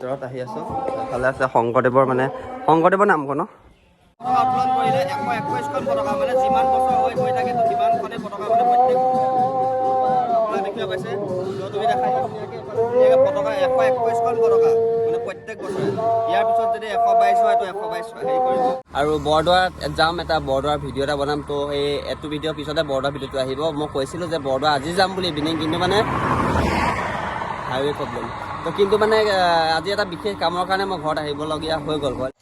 ভিতৰত আহি আছোঁ। এইফালে আছে শংকৰদেৱৰ, মানে শংকৰদেৱৰ নামঘৰ ন। পতাকা উত্তোলন কৰিলে 121খন পতাকা, মানে যিমান বছৰ হৈ গৈ থাকে তো সিমানখনেই পতাকা মানে প্ৰত্যেক আপোনালোকে দেখিব পাইছে। তো তুমি দেখাই দিয়া ধুনীয়াকৈ, এইফালে ধুনীয়াকৈ পতাকা 121খন পতাকা মানে প্ৰত্যেক বছৰে। ইয়াৰ পিছত যদি 122 হয় তো 122 হেৰি কৰিব। আৰু বৰদোৱাত যাম, এটা বৰদোৱাৰ ভিডিঅ' এটা বনাম। তো এই এইটো ভিডিঅ'ৰ পিছতে বৰদোৱা ভিডিঅ'টো আহিব। মই কৈছিলোঁ যে বৰদোৱা আজি যাম বুলি ইভিনিং, কিন্তু মানে হাইৱে প্ৰব্লেম। তো কিন্তু মানে আজি এটা বিশেষ কামৰ কাৰণে মই ঘৰত আহিবলগীয়া হৈ গ'ল ঘৰত।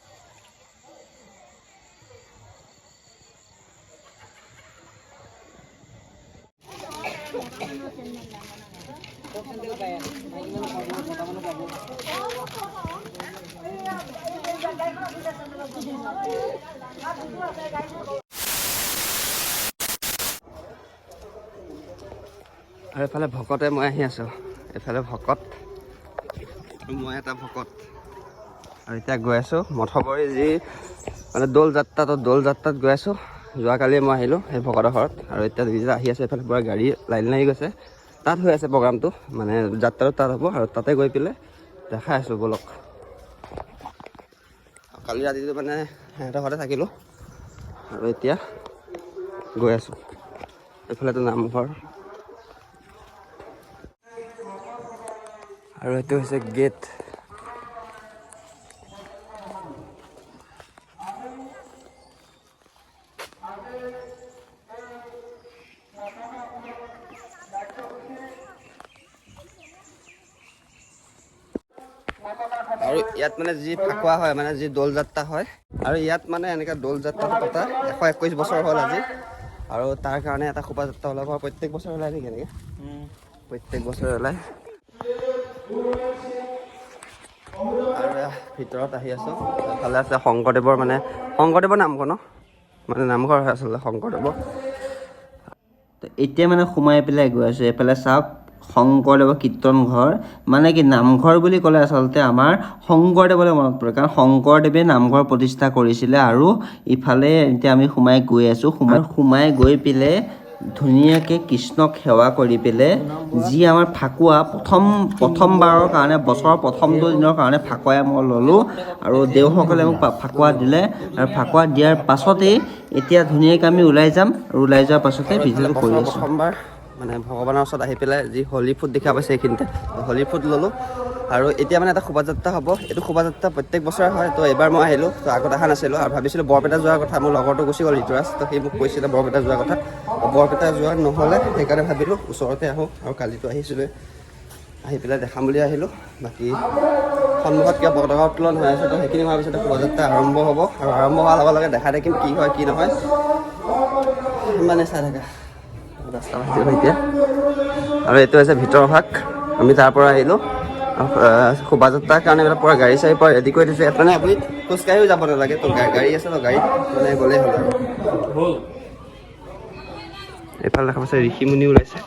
আৰু এইফালে ভকতে মই আহি আছোঁ, এইফালে ভকত আৰু মই এটা ভকত। আৰু এতিয়া গৈ আছোঁ মঠবৰী যি মানে দৌল যাত্ৰা, তো দৌল যাত্ৰাত গৈ আছোঁ। যোৱাকালি মই আহিলোঁ সেই ভকতৰ ঘৰত আৰু এতিয়া দুইটা আহি আছোঁ। এইফালে পূৰা গাড়ী লাইন লাগি গৈছে, তাত হৈ আছে প্ৰগ্ৰামটো, মানে যাত্ৰাটো তাত হ'ব আৰু তাতে গৈ পেলাই দেখাই আছোঁ ব'লক। কালি ৰাতিটো মানে সিহঁতৰ ঘৰতে থাকিলোঁ আৰু এতিয়া গৈ আছোঁ। এইফালেতো নামঘৰ আৰু এইটো হৈছে গেট। আৰু ইয়াত মানে যি ফাকুৱা হয়, মানে যি দৌল যাত্ৰা হয়, আৰু ইয়াত মানে এনেকৈ দৌল যাত্ৰাটো পতা 121 বছৰ হ'ল আজি। আৰু তাৰ কাৰণে এটা শোভাযাত্ৰা ওলাব। প্ৰত্যেক বছৰ ওলাই নেকি এনেকৈ? প্ৰত্যেক বছৰে ওলায়। আৰু এয়া ভিতৰত আহি আছোঁ। এইফালে আছে শংকৰদেৱৰ, মানে শংকৰদেৱৰ নামঘৰ ন, মানে নামঘৰ হয় আচলতে শংকৰদেৱৰ। তো এতিয়া মানে সোমাই পেলাই গৈ আছোঁ। এইফালে চাওক, শংকৰদেৱৰ কীৰ্তন ঘৰ, মানে কি নামঘৰ বুলি ক'লে আচলতে আমাৰ শংকৰদেৱলৈ মনত পৰে, কাৰণ শংকৰদেৱে নামঘৰ প্ৰতিষ্ঠা কৰিছিলে। আৰু ইফালে এতিয়া আমি সোমাই গৈ আছোঁ। সোমাই সোমাই গৈ পেলাই ধুনীয়াকৈ কৃষ্ণক সেৱা কৰি পেলাই যি আমাৰ ফাকুৱা প্ৰথমবাৰৰ কাৰণে, বছৰৰ প্ৰথমটো দিনৰ কাৰণে ফাকুৱাই মই ল'লোঁ আৰু দেওসকলে মোক ফাকুৱা দিলে। আৰু ফাকুৱা দিয়াৰ পাছতেই এতিয়া ধুনীয়াকৈ আমি ওলাই যাম আৰু ওলাই যোৱাৰ পাছতে ভিডিঅ'টো কৰি বছৰৰ আছোঁ। প্ৰথমবাৰ মানে ভগৱানৰ ওচৰত আহি পেলাই যি হোলী ফুট দেখা পাইছে এইখিনিতে, হোলী ফুট ল'লোঁ। আৰু এতিয়া মানে এটা শোভাযাত্ৰা হ'ব। এইটো শোভাযাত্ৰা প্ৰত্যেক বছৰে হয়। তো এইবাৰ মই আহিলোঁ, তো আগত অহা নাছিলোঁ। আৰু ভাবিছিলোঁ বৰপেটা যোৱাৰ কথা, মোৰ লগৰটো গুচি গ'ল ঋতুৰাজ, তো সি মোক কৈছিলে বৰপেটা যোৱাৰ কথা। তো বৰপেটা যোৱা নহ'লে, সেইকাৰণে ভাবিলোঁ ওচৰতে আহোঁ। আৰু কালিতো আহিছিলোঁ, আহি পেলাই দেখাম বুলি আহিলোঁ। বাকী সন্মুখত কিবা পতাকা উত্তোলন হৈ আছে, তো সেইখিনি হোৱাৰ পিছতে শোভাযাত্ৰা আৰম্ভ হ'ব। আৰু আৰম্ভ হোৱাৰ লগে লগে দেখাই থাকিম কি হয় কি নহয়, মানে চাই থাকা। ৰাস্তা বাজিব এতিয়া। আৰু এইটো হৈছে ভিতৰৰ ভাগ, আমি তাৰ পৰা আহিলোঁ। শোভাযাত্ৰাৰ কাৰণে এইবিলাক পূৰা গাড়ী চাড়ী পূৰা ৰেডি কৰি থৈছে। ইয়াত মানে আপুনি খোজকাঢ়িও যাব নালাগে, তো গাড়ী আছে, তো গাড়ীত মানে গ'লেই হ'ল। আৰু এইফালে দেখা পাইছে ঋষি মুনি ওলাইছে।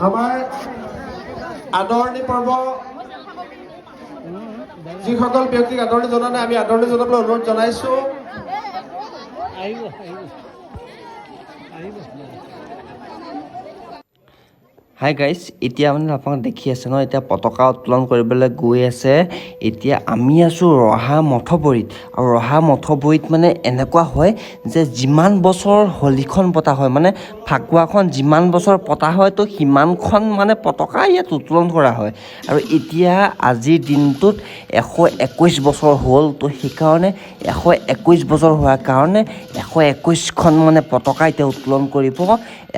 আমাৰ আদৰণি পৰ্ব, যিসকল ব্যক্তিক আদৰণি জনোৱা নাই, আমি আদৰণি জনাবলৈ অনুৰোধ জনাইছো। হাই গাইজ, এতিয়া মানে আপোনালোক দেখি আছে ন, এতিয়া পতাকা উত্তোলন কৰিবলৈ গৈ আছে। এতিয়া আমি আছোঁ ৰহা মঠবৰীত। আৰু ৰহা মঠবৰীত মানে এনেকুৱা হয় যে যিমান বছৰ হোলীখন পতা হয়, মানে ফাকুৱাখন যিমান বছৰ পতা হয়, তো সিমানখন মানে পতাকা ইয়াত উত্তোলন কৰা হয়। আৰু এতিয়া আজিৰ দিনটোত 121 বছৰ হ'ল, তো সেইকাৰণে 121 বছৰ হোৱাৰ কাৰণে 121খন মানে পতাকা এতিয়া উত্তোলন কৰিব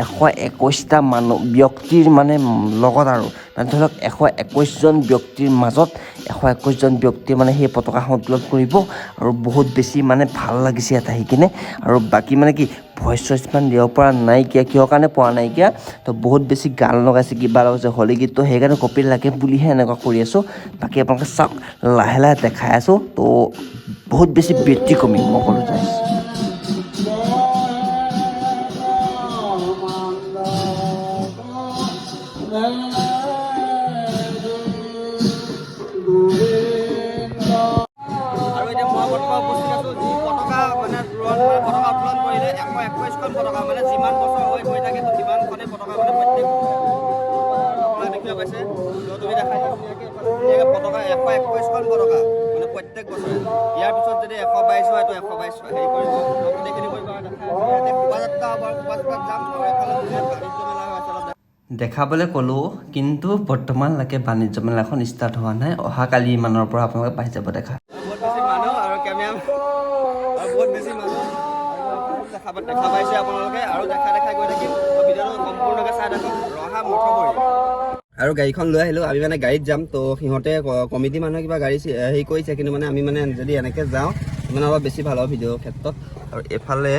121টা মানুহ ব্যক্তিৰ মানে লগত। আৰু মানে ধৰি লওক 121জন ব্যক্তিৰ মাজত 121জন ব্যক্তিয়ে মানে সেই পতাকাখন উত্তোলন কৰিব। আৰু বহুত বেছি মানে ভাল লাগিছে ইয়াত আহি কিনে। আৰু বাকী মানে কি ভইচ চইচ ইমান দিব পৰা নাইকিয়া, কিহৰ কাৰণে পোৱা নাইকিয়া, তো বহুত বেছি গান লগাইছে, কিবা লগাইছে হোলী গীতটো, সেইকাৰণে কপি লাগে বুলিহে এনেকুৱা কৰি আছোঁ। বাকী আপোনালোকে চাওক, লাহে লাহে দেখাই আছোঁ। তো বহুত বেছি ব্যতিক্ৰমী মই ক'লোঁ যায়। আৰু এতিয়া মই বৰ্তমান উপস্থিত আছোঁ যি পতাকা মানে তোৰণ, মানে পতাকা উত্তোলন কৰিলে 121খন পতাকা, মানে যিমান বছৰ হৈ গৈ থাকে তো 121খন পতাকা মানে প্ৰত্যেক বছৰে। ইয়াৰ পিছত যদি 122 হয়, তো 122 হেৰি কৰিব, তো গোটেইখিনি কৰিব। আৰু দেখাই আছোঁ, ইয়াতে শোভাযাত্ৰা হ'ব আৰু শোভাযাত্ৰাত যাম। আৰু এফালে ধুনীয়া বাণিজ্য মেলা হৈ আছে অলপ। দেখাবলৈ ক'লোঁ, কিন্তু বৰ্তমানলৈকে বাণিজ্য মেলাখন ষ্টাৰ্ট হোৱা নাই। অহাকালি মানৰ পৰা আপোনালোকে পাই যাব দেখা। বহুত বেছি মানুহ আৰু কেমেৰা আৰু বহুত বেছি মানুহ আৰু দেখা পাইছে আপোনালোকে আৰু দেখা দেখাই গৈ থাকিম। তো ভিডিঅ'টো সম্পূৰ্ণকৈ চাই থাকক। ৰহা মঠবৰি আৰু গাড়ীখন লৈ আহিলোঁ। আমি মানে গাড়ীত যাম। তো সিহঁতে কমিটি মানুহে কিবা গাড়ী হেৰি কৰিছে, কিন্তু মানে আমি মানে যদি এনেকৈ যাওঁ মানে অলপ বেছি ভাল হ'ব ভিডিঅ'ৰ ক্ষেত্ৰত। আৰু এইফালে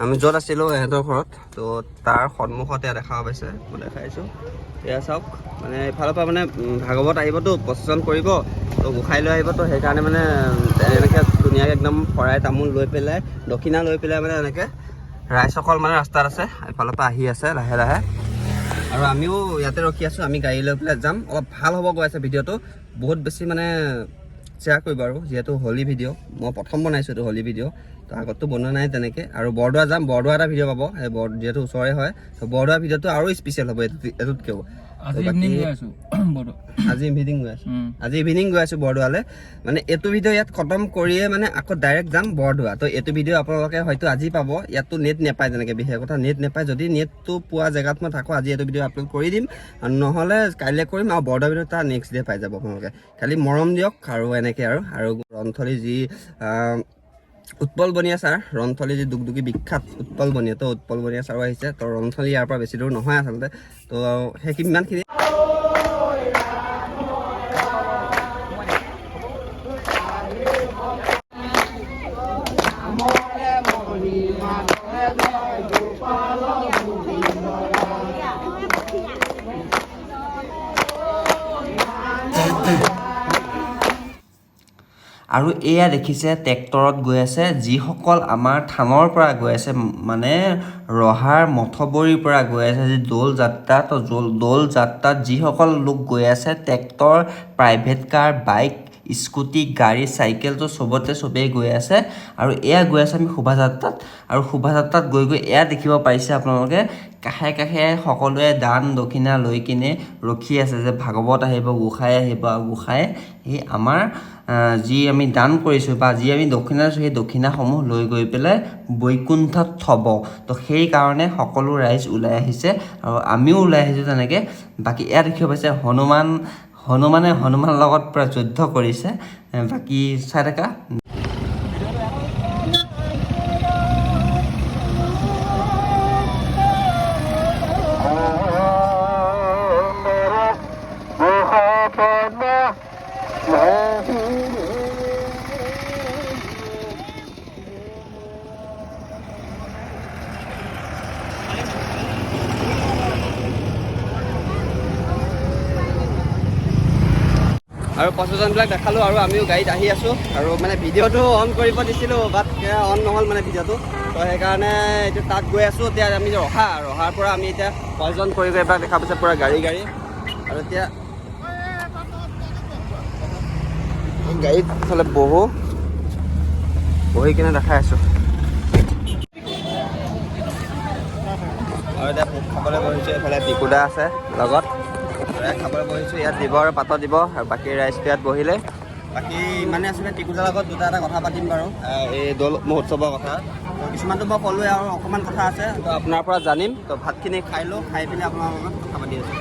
আমি য'ত আছিলোঁ ইহঁতৰ ঘৰত, তো তাৰ সন্মুখতে দেখা পাইছে, মই দেখাইছোঁ, এয়া চাওক। মানে এইফালৰ পৰা মানে ভাগৱত আহিবতো, প্ৰচেছন কৰিব, তো গোসাঁই লৈ আহিব। তো সেইকাৰণে মানে এনেকৈ ধুনীয়াকৈ একদম শৰাই তামোল লৈ পেলাই, দক্ষিণা লৈ পেলাই মানে এনেকৈ ৰাইজসকল মানে ৰাস্তাত আছে, এইফালৰ পৰা আহি আছে লাহে লাহে। আৰু আমিও ইয়াতে ৰখি আছোঁ। আমি গাড়ী লৈ পেলাই যাম। অলপ ভাল হ'ব গৈ আছে ভিডিঅ'টো। বহুত বেছি মানে শ্বেয়াৰ কৰিব আৰু যিহেতু হোলী ভিডিঅ' মই প্ৰথম বনাইছোঁ এইটো হোলী ভিডিঅ', তো আগততো বনোৱা নাই তেনেকৈ। আৰু বৰদোৱা যাম, বৰদোৱা এটা ভিডিঅ' পাব। এই বৰ যিহেতু ওচৰে হয়, তো বৰদোৱা ভিডিঅ'টো আৰু স্পেচিয়েল হ'ব এইটো এইটোতকৈও। আজি বাকী- ইভিনিং গৈ আছো বৰদোৱা। আজি ইভিনিং গৈ আছোঁ। আজি ইভিনিং গৈ আছোঁ বৰদোৱালৈ। মানে এইটো ভিডিঅ' ইয়াত খতম কৰিয়ে মানে আকৌ ডাইৰেক্ট যাম বৰদোৱা। তো এইটো ভিডিঅ' আপোনালোকে হয়তো আজি পাব। ইয়াততো নেট নাপায় তেনেকৈ, বিশেষ কথা নেট নাপায়। যদি নেটটো পোৱা জেগাত মই থাকোঁ, আজি এইটো ভিডিঅ' আপলোড কৰি দিম আৰু নহ'লে কাইলৈ কৰিম। আৰু বৰদোৱা ভিডিঅ' তাৰ নেক্সট ডে পাই যাব আপোনালোকে। খালি মৰম দিয়ক আৰু এনেকৈ আৰু ৰন্থলী যি উৎপল বনিয়া ছাৰ, ৰন্থলী যি দুগদুগী বিখ্যাত উৎপল বনিয়া, তো উৎপল বনিয়া ছাৰো আহিছে। তো ৰন্থলী ইয়াৰ পৰা বেছি দূৰ নহয় আচলতে। তো সেই সিমানখিনি। আৰু এয়া দেখিছে ট্ৰেক্টৰত গৈ আছে যিসকল আমাৰ থানৰ পৰা গৈ আছে, মানে ৰহাৰ মঠবৰীৰ পৰা গৈ আছে যি দৌল যাত্ৰা। তো দৌল যাত্ৰাত যিসকল লোক গৈ আছে, tractor, private car, bike, scooty, গাড়ী, চাইকেল, তো চবতে চবেই গৈ আছে। আৰু এয়া গৈ আছে আমি শোভাযাত্ৰাত। আৰু শোভাযাত্ৰাত গৈ গৈ এয়া দেখিব পাৰিছে আপোনালোকে, কাষে কাষে সকলোৱে দান দক্ষিণা লৈ কিনে ৰখি আছে যে ভাগৱত আহিব, গোসাঁই আহিব আৰু গোসাঁয়ে সেই আমাৰ যি আমি দান কৰিছোঁ বা যি আমি দক্ষিণা দিছোঁ, সেই দক্ষিণাসমূহ লৈ গৈ পেলাই বৈকুণ্ঠত থ'ব। তো সেইকাৰণে সকলো ৰাইজ ওলাই আহিছে আৰু আমিও ওলাই আহিছোঁ তেনেকৈ। বাকী এয়া দেখিব পাইছে হনুমান, হনুমানে হনুমানৰ লগত পূৰা যুদ্ধ কৰিছে। বাকী চাই থাকা। আৰু প্ৰচেছনবিলাক দেখালোঁ আৰু আমিও গাড়ীত আহি আছোঁ। আৰু মানে ভিডিঅ'টো অন কৰিব দিছিলোঁ, বাট অন নহ'ল মানে ভিডিঅ'টো। তো সেইকাৰণে এতিয়া তাত গৈ আছোঁ। এতিয়া আমি ৰহাৰ পৰা আমি এতিয়া প্ৰচেছন কৰি কৰি এবাৰ দেখা পাইছে পূৰা গাড়ী গাড়ী। আৰু এতিয়া এই গাড়ীত আচলতে বহি কিনে দেখাই আছোঁ। আৰু এতিয়া খাবলৈ বহিছোঁ। এইফালে পিকুদা আছে লগত। আৰু ইয়াত খাবলৈ বহিছোঁ। ইয়াত দিব আৰু পাতত দিব আৰু বাকী ৰাইজটো ইয়াত বহিলে। বাকী ইমানে আছিলে। টিকুদাৰ লগত দুটা এটা কথা পাতিম বাৰু, এই দৌল মহোৎসৱৰ কথা। তো কিছুমানতো মই ক'লোৱে, আৰু অকণমান কথা আছে, তো আপোনাৰ পৰা জানিম। তো ভাতখিনি খাই লওঁ, খাই পিনে আপোনাৰ লগত কথা পাতি আছোঁ।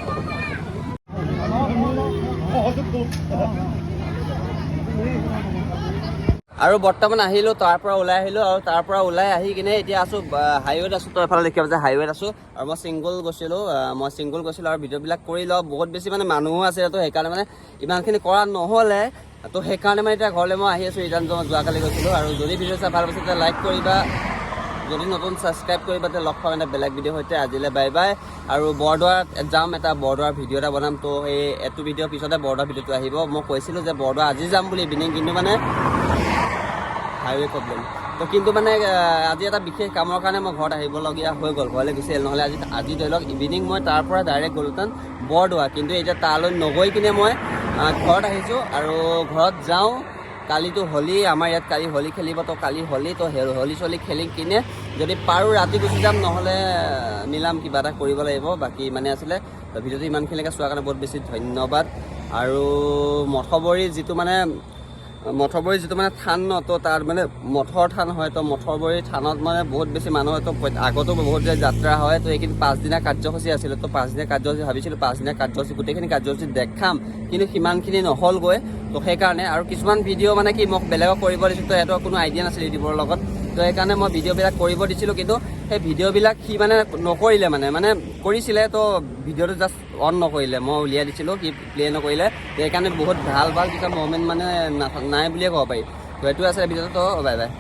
আৰু বৰ্তমান আহিলোঁ, তাৰ পৰা ওলাই আহিলোঁ আৰু তাৰ পৰা ওলাই আহি কিনে এতিয়া আছোঁ হাইৱেত আছোঁ। তো এফালে দেখিব যে হাইৱেত আছোঁ আৰু মই ছিংগল গৈছিলোঁ, মই ছিংগল গৈছিলোঁ আৰু ভিডিঅ'বিলাক কৰি লওঁ। বহুত বেছি মানে মানুহো আছিলে, তো সেইকাৰণে মানে ইমানখিনি কৰা নহ'লে। তো সেইকাৰণে মানে এতিয়া ঘৰলৈ মই আহি আছোঁ। ৰিটাৰ্ণ যোৱাকালি গৈছিলোঁ। আৰু যদি ভিডিঅ' চাই ভাল পাইছে, তেতিয়া লাইক কৰিবা, যদি নতুন ছাবস্ক্ৰাইব কৰিবা। তেতিয়া লগ পাম এটা বেলেগ ভিডিঅ'ৰ সৈতে। আজিলৈ বাই বাই। আৰু বৰদোৱাত যাম, এটা বৰদোৱাৰ ভিডিঅ' এটা বনাম। তো সেই এইটো ভিডিঅ'ৰ পিছতে বৰদোৱা ভিডিঅ'টো আহিব। মই কৈছিলোঁ যে বৰদোৱা আজি যাম বুলি ইভিনিং, কিন্তু মানে হাইৱে প্ৰব্লেম। তো কিন্তু মানে আজি এটা বিশেষ কামৰ কাৰণে মই ঘৰত আহিবলগীয়া হৈ গ'ল, ঘৰলৈ গুচি আহিলোঁ। নহ'লে আজি ধৰি লওক ইভিনিং মই তাৰ পৰা ডাইৰেক্ট গ'লোহেঁতেন বৰদোৱা, কিন্তু এতিয়া তালৈ নগৈ কিনে মই ঘৰত আহিছোঁ আৰু ঘৰত যাওঁ। কালিতো হোলী, আমাৰ ইয়াত কালি হোলী খেলিব। তো কালি হোলী, তো হোলী চলি খেলি কিনে যদি পাৰোঁ ৰাতি গুচি যাম, নহ'লে মিলাম, কিবা এটা কৰিব লাগিব। বাকী ইমানেই আছিলে। তো ভিডিঅ'টো ইমানখিনিলৈকে চোৱাৰ কাৰণে বহুত বেছি ধন্যবাদ। আৰু মঠবৰী যিটো মানে থান ন, তো তাৰ মানে মঠৰ থান হয়। তো মঠবৰী থানত মানে বহুত বেছি মানুহ হয়। তো আগতো বহুত যে যাত্ৰা হয়। তো এইখিনি 5 দিনীয়া কাৰ্যসূচী আছিলে। তো 5 দিনীয়া কাৰ্যসূচী ভাবিছিলোঁ, 5 দিনীয়া কাৰ্যসূচী গোটেইখিনি কাৰ্যসূচী দেখাম, কিন্তু সিমানখিনি নহ'লগৈ। তো সেইকাৰণে আৰু কিছুমান ভিডিঅ' মানে কি মোক বেলেগক কৰিব দিছিলোঁ, তো সিহঁতৰ কোনো আইডিয়া নাছিল ইউটিউবৰ লগত। তো সেইকাৰণে মই ভিডিঅ'বিলাক কৰিব দিছিলোঁ, কিন্তু সেই ভিডিঅ'বিলাক সি মানে নকৰিলে, মানে মানে কৰিছিলে, তো ভিডিঅ'টো জাষ্ট অন নকৰিলে। মই উলিয়াই দিছিলোঁ, সি প্লে নকৰিলে। তো সেইকাৰণে বহুত ভাল ভাল কিছুমান মমেণ্ট মানে নাই বুলিয়ে ক'ব পাৰি। তো এইটো আছে ভিডিঅ'টো। তো বাই বাই।